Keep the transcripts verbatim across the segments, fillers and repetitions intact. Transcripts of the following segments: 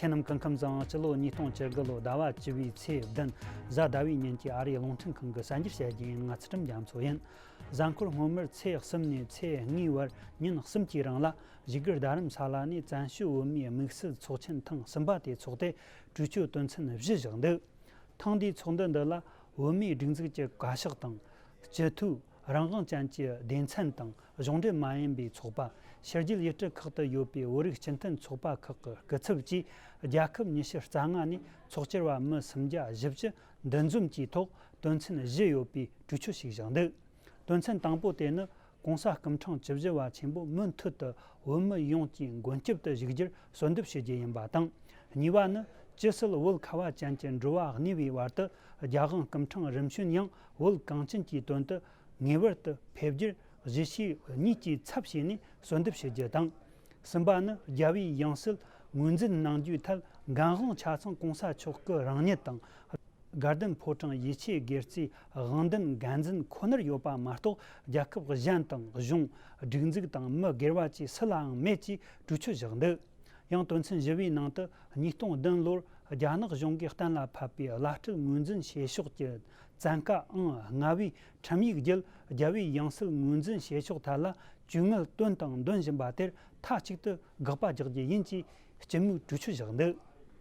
ཁྱེད་རྣམས་སྐུ་ཁམས་བཟང་། སྤྱི་ལོ་ཉིས་སྟོང་བཅུ་དགུ་ལོ་ཟླ་བ་བཅུ་བའི་ཚེས་བདུན་གཟའ་ཟླ་བའི་ཉིན་གྱི་ཨ་རིའི་རླུང་འཕྲིན་ཁང་གི་གསར་འགྱུར་བཤད་རྒྱུ་ཡིན། ང་ཚུལ་ཁྲིམས་རྒྱ་མཚོ་ཡིན། གཟའ་འཁོར་སྔོན་མར་ཚེས་གསུམ་ནས་ཚེས་གཉིས་བར་ཉིན་གསུམ་གྱི་རིང་ལ་བཞུགས་སྒར་རྡ་རམ་ས་ལ་ནས་བཙན་བྱོལ་བོད་མིའི་དམིགས་བསལ་ཚོགས་ཆེན་ཐེངས་གསུམ་པ་དེ་འཚོགས་ཏེ་གྲོས་ཆོད་དོན་ཚན་བཞི་བཞག་འདུག་ཐེངས་འདིའི་ཚོགས་འདུ་འདི་ལ་བོད་མིའི་སྒྲིག་འཛུགས་ཀྱི་བཀའ་ཤག་དང་། སྤྱི་འཐུས་རང་དབང་ཅན་གྱི་སྡེ་ཚན་དང་གཞུང་འབྲེལ་མ་ཡིན་པའི་ཚོགས་པ། ཕྱི་རྒྱལ་ཡུལ་གྲུ་ཁག་ཏུ་ཡོད་པའི་བོད་རིགས་སྤྱི་མཐུན་ཚོགས་པ་ཁག་གི་སྐུ་ཚབ་བཅས་རྒྱལ་ཁབ་ཉི་ཤུ་རྩ་ལྔ་ནས་ཚོགས་བཅར་བ་མི་སུམ་བརྒྱ་བཞི་བཅུ་འདུ་འཛོམས་ཀྱིས་ཐོག་དོན་ཚན་བཞི་ཡོད་པའི་གྲོས་ཆོད་ཞིག་བཞག་འདུག་དོན་ཚན་དང་པོ་དེ་ནི། ྋགོང་ས་སྐུ་ཕྲེང་བཅུ་བཞི་པ་ཆེན་པོ་མུ་མཐུད་དུ་བོད་མི་ཡོངས་ཀྱི་མགོན་སྐྱབས་དུ་བཞུགས་རྒྱུར་གསོལ་འདེབས་ཞུ་རྒྱུ་ཡིན་པ་དང་། གཉིས་པ་ནི། ཇི་སྲིད་བོད་ཁ་བ་ཅན་གྱི་འགྲོ་བ་གནས་པའི་བར་དུ་རྒྱལ་དབང་སྐུ་ཕྲེང་རིམ་བྱོན་ཡང་བོད་གངས་ཅན་གྱི་དོན་དུ་ངེས་པར་དུ་ཕེབས་རྒྱུར་གཞིས་བྱེས་གཉིས་ཀྱི་ཚབ་བྱས་ནས་གསོལ་འདེབས་ཞུ་རྒྱུ་དང་། གསུམ་པ་ནི། རྒྱལ་བའི་ཡང་སྲིད་ངོས་འཛིན་གནང་རྒྱུའི་ཐད་འགན་དབང་ཆ་ཚང་ྋགོང་ས་མཆོག་གི་རང་ཉིད་དང་། དགའ་ལྡན་ཕོ་བྲང་ཡིད་ཆེས་དགེ་རྩའི་དབང་ལྡན་འགན་འཛིན་ཁོ་ནར་ཡོད་པ་མ་གཏོགས། རྒྱལ་ཁབ་གཞན་དང་གཞུང་། སྒྲིག་འཛུགས་དང་མི་སྒེར་བ་བཅས་སུ་ལའང་མེད་ཅེས་གྲོས་ཆོད་བཞག་འདུག་ཡང་དོན་ཚན་བཞི་པའི་ནང་དུ། ཉིས་སྟོང་བདུན་ལོར་རྒྱ་ནག་གཞུང་གིས་གཏན་ལ་ཕབ་པའི་བླ་སྤྲུལ་ངོས་འཛིན་བྱེད་ཕྱོགས་ཀྱི་བཙན་བཀའ་ཨང་ལྔ་པའི་ཁྲིམས་ཡིག་བརྒྱུད། རྒྱལ་བའི་ཡང་སྲིད་ངོས་འཛིན་བྱེད་ཕྱོགས་ཐད་ལ་ཇུས་ངན་བཏོན་དང་འདོན་བཞིན་པ་དེར་མཐའ་གཅིག་ཏུ་དགག་པ་རྒྱག་རྒྱུ་ཡིན་ཅེས་སྤྱི་མོས་གྲོས་ཆོད་བཞག་འདུག་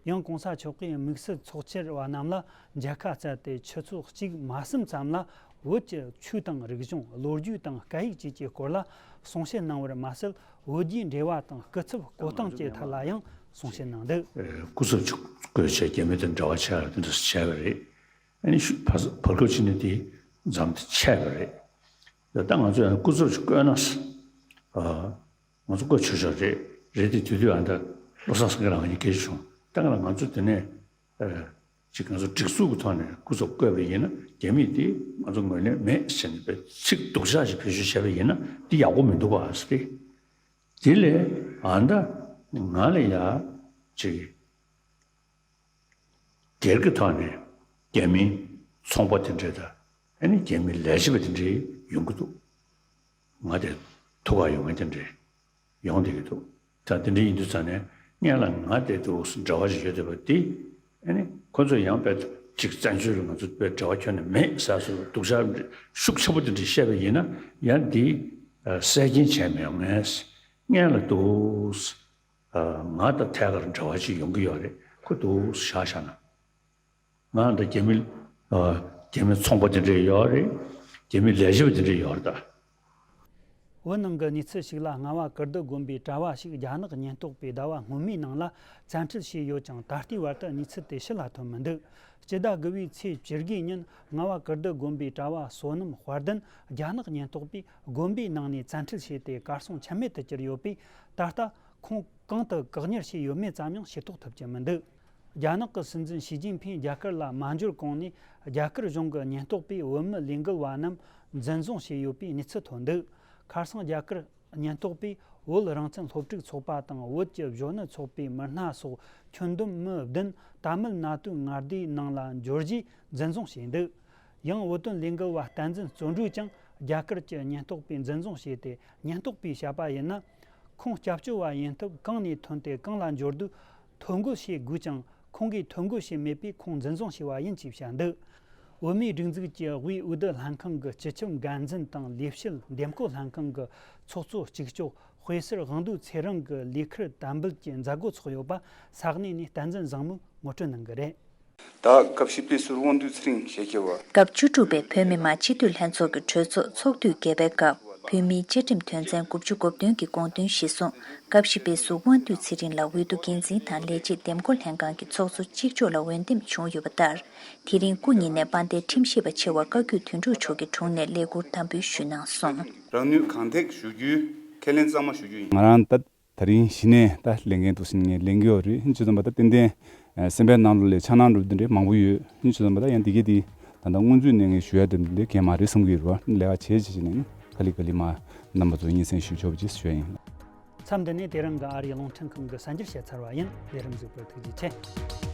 ཡང་ྋགོང་ས་མཆོག་གིས་དམིགས་བསལ་ཚོགས་བཅར་བ་རྣམས་ལ་མཇལ་ཁ་སྩལ་ཏེ། ཆུ་ཚོད་གཅིག་མ་ཟིན་ཙམ་ལ་བོད་ཀྱི་ཆོས་དང་རིག་གཞུང་། ལོ་རྒྱུས་དང་སྐད་ཡིག་བཅས་ཀྱི་སྐོར་ལ་གསུང་བཤད་གནང་བར་མ་ཟད། བོད་རྒྱའི་འབྲེལ་བ་དང་སྐུ་ཚབ་བསྐོ་སྟངས་བཅས་ཐད་ལ་ཡང་གསུང་བཤད་གནང་འདུག་སྐུ་ཚབ་ཅིག་བསྐོས་བྱས་རྒྱ་མི་དང་འབྲེལ་བ་བྱས་པ་དེ་འདྲ་བྱས་པ་རེད། ཨ་ནི་ཤུ་བར་བར་སྐབས་ཅིག་ནས་དེ་མཚམས་དེ་ཆད་པ་རེད། ད་ང་ཚོས་ཡང་སྐུ་ཚབ་ཅིག་བསྐོས་ན། ཨ། ང་ཚོ་བསྐོས་ཆོག་ཆོག་རེད། རེད་དེ་དུས་དུས་ཨ་ད་བློ་བཟང་སེང་གེ་ལགས་ང་གཉིས་སྐད་ཆ་བྱུང་། ད་ག་ལ་ང་ཚོ་དེ་ནས་ཨ་ཅིག་ང་ཚོ་སྒྲིག་འཛུགས་ཀྱི་ཐོག་ནས་སྐུ་ཚབ་བསྐོས་པ་ཡིན་ན་རྒྱ་མིས་དེ་ང་ཚོ་ངོས་ལེན་མེད་ཟེར་ནས་པའི་ཚིག་སྡུག་ཅག་ཅིག་བེད་སྤྱོད་བྱས་པ་ཡིན་ན་དེ་ཡག་པོ་མི་འདུག་ག་ཟེར་ཏེ། དེ་ལས་ཨ་ད་ང་ལ་ཡ་ཅིག་སྒེར་གྱི་ཐོག་ནས་རྒྱ་མིའི་ཚོང་པ་དེ་འདྲས་དང་། ཨ་ནི་རྒྱ་མིའི་ལས་བྱེད་པ་དེ་འདྲས་ཡོང་གི་འདུག་ང་དེ་ཐུག་ག་ཡོང་མཁན་དེ་འདྲས་ཡོང་བསྡད་ཀྱི་འདུག་ད་དེ་འདྲས་ཡིན་དུས་ཙང་ནས་སྔོན་ལ་ང་དེ་འདུག་འབྲེལ་བ་ཞིག་ཡོད་བསྡད་པ་དེ། ཨ་ནི་ཁོ་ཚོ་ཡང་དཔེ་ཅིག་བཙན་བྱོལ་ལ་ང་ཚོ་དཔེ་འབྲེལ་བ་ཁྱོན་ནས་མེད་ཟེར་སོ་སྡུག་ཅག་ཤུགས་ཆེན་པོ་དེ་འདྲས་བཤད་པ་ཡིན་ན་ཡང་དེ་གསལ་རྐྱེན་བྱས་མི་ཡོང་ངས་སྔོན་ལ་འདུག་ང་དང་ཐད་ཀར་འབྲེལ་བ་ཅིག་ཡོང་གི་ཡོད་རེད། ཁོ་འདུག་བཞག་བཞག་ན། ང་དང་རྒྱ་མི། རྒྱ་མི་ཚོང་པ་དེ་འདྲས་ཡོད་རེད། རྒྱ་མི་ལས་བྱེད་པ་དེ་འདྲས་ཡོད་རེད་ད། བོད་ནང་གི་གནས་ཚུལ་ཞིག་ལ། རྔ་བ་ཀིརྟི་དགོན་པའི་གྲྭ་བ་ཞིག་རྒྱ་ནག་ཉེན་རྟོག་པས་ཟླ་བ་སྔོན་མའི་ནང་ལ་བཙན་ཁྲིད་བྱས་ཡོད་ཀྱང་། ད་ལྟའི་བར་དུ་གནས་ཚུལ་དེ་ཕྱི་ལ་ཐོན་མི་འདུག་སྤྱི་ཟླ་དགུ་པའི་ཚེས་བཅུ་དགུའི་ཉིན་རྔ་བ་ཀིརྟི་དགོན་པའི་གྲྭ་བ་བསོད་ནམས་དཔལ་ལྡན་རྒྱ་ནག་ཉེན་རྟོག་པས་དགོན་པའི་ནང་ནས་བཙན་ཁྲིད་བྱས་ཏེ་གར་སོང་ཆ་མེད་དུ་གྱུར་ཡོད་པས། ད་ལྟ་ཁོང་གང་དུ་བཀག་ཉར་བྱས་ཡོད་མེད་ཙམ་ཡང་ཤེས་རྟོགས་ཐུབ་ཀྱི་མི་འདུག་རྒྱ་ནག་གི་སྲིད་འཛིན་ཞི་ཅིན་ཕིང་རྒྱ་གར་ལ་མ་འབྱོར་གོང་ནས། རྒྱ་གར་གཞུང་གི་ཉེན་རྟོག་པས་བོད་མི་ལས་འགུལ་བ་རྣམས་འཛིན་བཟུང་བྱས་ཡོད་པའི་གནས་ཚུལ་ཐོན་འདུག་ཁ་སང་རྒྱ་གར་ཉེན་རྟོག་པས་བོད་རང་བཙན་སློབ་ཕྲུག་ཚོགས་པ་དང་། བོད་ཀྱི་གཞོན་ནུ་ཚོགས་པའི་མི་སྣ་སོགས་ཁྱོན་བསྡོམས་མི་བདུན་ཏཱ་མིལ་ནཱ་ཏུའི་མངའ་སྡེའི་ནང་ལ་འབྱོར་རྗེས་འཛིན་བཟུང་བྱས་འདུག་ཡང་བོད་དོན་ལས་འགུལ་བ་བསྟན་འཛིན་བརྩོན་འགྲུས་ཀྱང་རྒྱ་གར་གྱི་ཉེན་རྟོག་པས་འཛིན་བཟུང་བྱས་ཏེ། ཉེན་རྟོག་པས་བཤད་པ་ཡིན་ན། ཁོང་སྐྱབས་བཅོལ་བ་ཡིན་སྟབས། གང་ནས་ཐོན་ཏེ་གང་ལ་འབྱོར་དུས་ཐོ་འགོད་བྱེད་དགོས་ཀྱང་། ཁོང་གིས་ཐོ་འགོད་བྱས་མེད་པས་ཁོང་འཛིན་བཟུང་བྱས་པ་ཡིན་ཅེས་བཤད་འདུག་བོད་མིའི་སྒྲིག་འཛུགས་ཀྱི་དབུས་འོས་བསྡུ་ལྷན་ཁང་གི་སྤྱི་ཁྱབ་འགན་འཛིན་དང་། ལས་བྱེད་འདེམས་བསྐོ་ལྷན་ཁང་གི་ཚོགས་གཙོ་གཅིག་ལྕོགས་དཔེ་སྲིད་དབང་འདུས་ཚེ་རིང་གི་ལས་ཁུར་དམ་འབུལ་གྱི་མཛད་སྒོ་ཚོགས་ཡོད་པ་ས་གནས་ནས་བསྟན་འཛིན་བཟང་མོས་ངོ་སྤྲོད་གནང་གི་རེད། ད་སྐབས་བཞི་པའི་ཟུར་དབང་འདུས་ཚེ་རིང་ཞལ་ཁྱེར་བ། སྐབས་བཅུ་དྲུག་པའི་བོད་མི་མང་སྤྱི་འཐུས་ལྷན་ཚོགས་ཀྱི་གྲོས་ཚོགས་ཚོགས་དུས་བརྒྱད་པའི་སྐབས་བོད་མིའི་བཅའ་ཁྲིམས་དོན་ཚན་དགུ་བཅུ་གོ་བདུན་གྱི་དགོངས་དོན་གཞིར་བཟུང་། སྐབས་བཞི་པའི་ཟུར་དབང་འདུས་ཚེ་རིང་ལ་འོས་བསྡུ་འགན་འཛིན་དང་ལས་བྱེད་འདེམས་བསྐོ་ལྷན་ཁང་གི་ཚོགས་གཙོ་གཅིག་ལྕོགས་ལ་འོས་འདེམས་བྱུང་ཡོད་པ་ལྟར། དེ་རིང་སྐུ་ཉིད་ནས་དཔལ་ལྡན་ཁྲིམས་ཞིབ་པ་ཆེ་བ་བཀའ་བརྒྱུད་དོན་གྲུབ་མཆོག་གི་དྲུང་ནས་ལས་ཁུར་དམ་འབུལ་ཞུས་གནང་སོང་། རང་ནུས་གང་ཐེག་ཞུ་རྒྱུའི་ཁས་ལེན་གཙང་མ་ཞུ་རྒྱུ་ཡིན། ང་རང་ད། ད་རིང་གཞི་ནས་ད་ལས་འགན་འདུག་ཟེར་ངས་ལེན་གྱི་ཡོད་རེད། ཡིན་ཅི་ཙམ་པ་ད་ཏན་ཏན་སེམས་པའི་ནང་ལོགས་ལ་འཆར་སྣང་འགྲུབ་འདི་འདྲ་མང་པོ་ཡོད། ཡིན་ཅི་ཙམ་པ་ད་ཡང་འདི་གས་འདི་ད་ལྟ་སྔོན་ཚུད་ནས་ངས་ཞུ་ཡ་དེ་འདི་གས་མ་རེད་བསམ་གྱི་ཡོད་རེད་བ། ལས་ཀ་བྱས་བྱས་བྱས་ནས་ནི་ག་ལེ་ག་ལེ་མ་རྣམ་པ་ཚོ་སྙན་སེང་ཞུ་ཆོག་ཅེས་ཞུ་ཡ་ཡིན། མཚམས་འདི་ནས་དེ་རིང་གི་ཨ་རིའི་རླུང་འཕྲིན་ཁང་གི་གསར་འགྱུར་བཤད་ཚར་བ་ཡིན། ལས་རིམ་གཟིགས་པར་ཐུགས་རྗེ་ཆེ།